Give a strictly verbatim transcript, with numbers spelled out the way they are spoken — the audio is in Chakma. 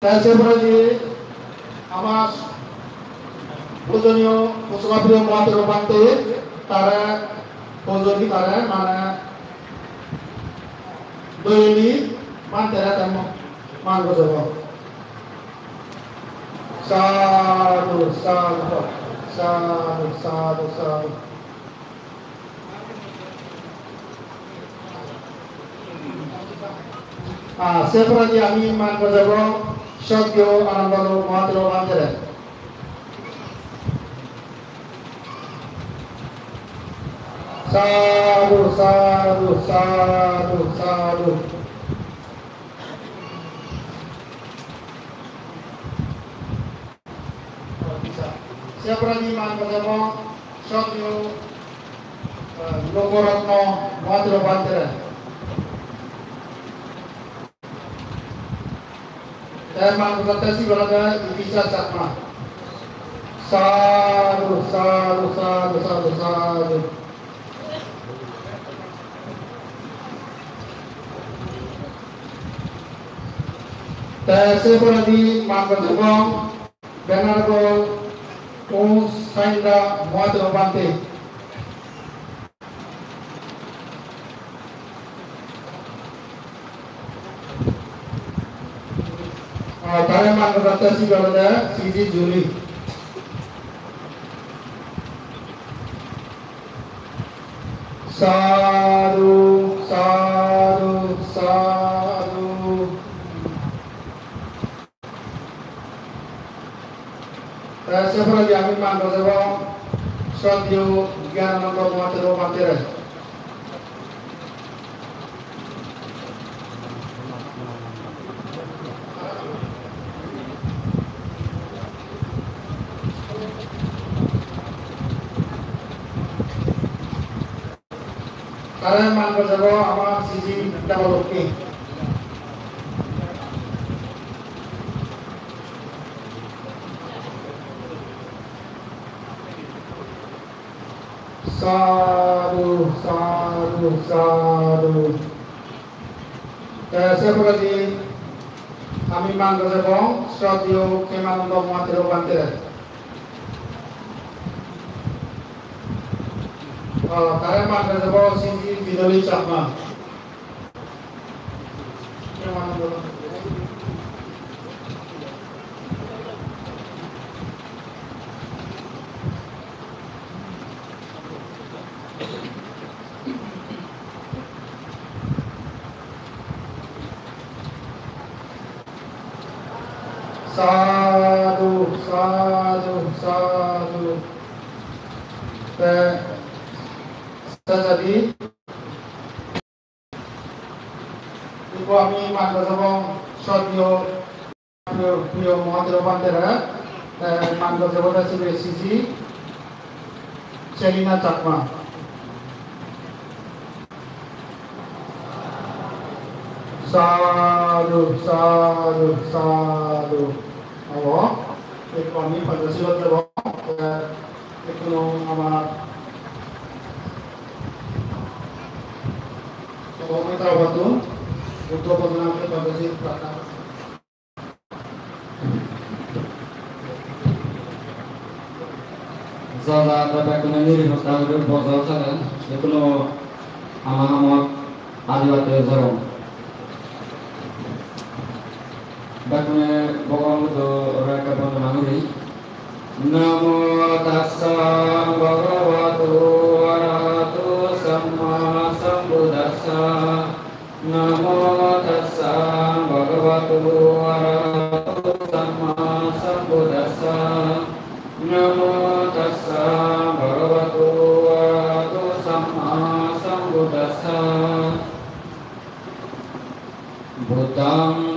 Te se poredi ama pujoniyo Kusumapriyo Mohathero Bhante, tare pujoni, tare mane doyeli Bhantere te man gojebo. Sadhu, sadhu, sadhu, sadhu, sadhu. Ah, se poredi ami man gojebo Sroddheyo Anandaloal Mohathero Bhantere. Sadhu, sadhu, sadhu, sadhu. Se poredi man gojebo Sroddheyo, eh, Lokoratna Mohathero Bhantere. Te man gojotte sibe olode Itisha Chakma. Sadhu, sadhu, sadhu, sadhu, sadhu. Te se poredi man gojebong Venerable Ung Sainda Mohathero Bhante. Ah, tare man gojotte sibe olode Siji Julie. Sadhu, sadhu, sadhu. Te se poredi ami man gojebong Sroddheyo Gyanananda Mohathero Bhantere. Tare man gojebo ama Siji Debolokkhi. Sadhu, sadhu, sadhu. Te se poredi ami man gojebong Sroddheyo Khemananda Mohathero Bhantere. Ah, tare man gojebo Siji Bidoli Chakma. Sadhu, sadhu, sadhu. Te sejadi ikko ami man gojebong Sroddheyo Priyo, Priyo Mohathero Bhantere, te man gojebode sibe Siji Selina Chakma. Sadhu, sadhu, sadhu. Abo, ikko ami Panchashilot jebong, te ikko ama Bhagavata Bhagavato, Buddho Bondona Panchashil Prarthana. Ja ja, te bekkune niripokta guri bojo sale, ekkuno ama hamot adibatte jebong. Bekkune Bhogoban Buddhore ekka bondona guri. Namo tassa bhagavato arahato sammasambuddhassa. Namo tassa bhagavato arahato